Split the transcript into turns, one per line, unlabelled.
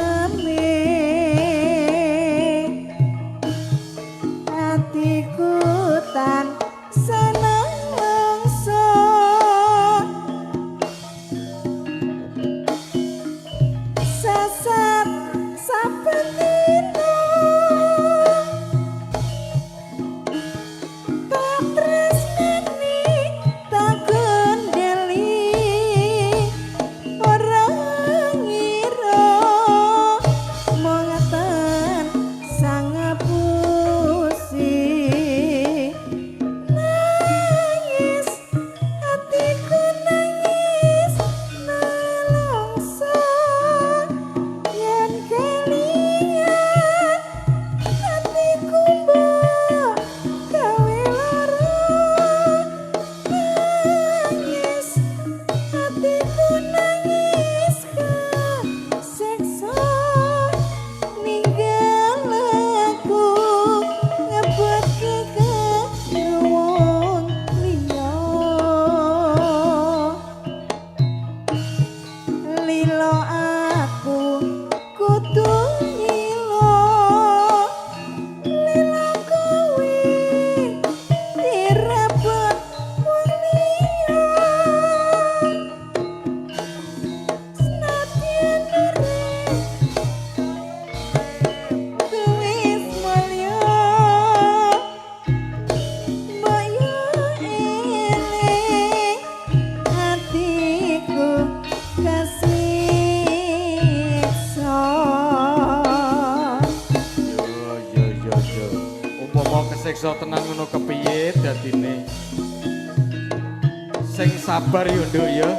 daleme atiku tan senengso sesat saben dina tak tresnani tak kendeli ora ngira mung tan sangapusi nangis hatiku nangis nelongso yen kelingan hatiku mbok gawe lara nangis hatiku nangis kasiksa ninggal aku ngebetke karo wong liya lilo aku kudu lilo lilo kowe direbut wong liya senadyan urip wis mulya mbok yo eling atiku kasiksa.
Yo yo yo yo. Upama kesiksa tenan ngono kepiye dadine? Sing sabar yo, Nduk, ya.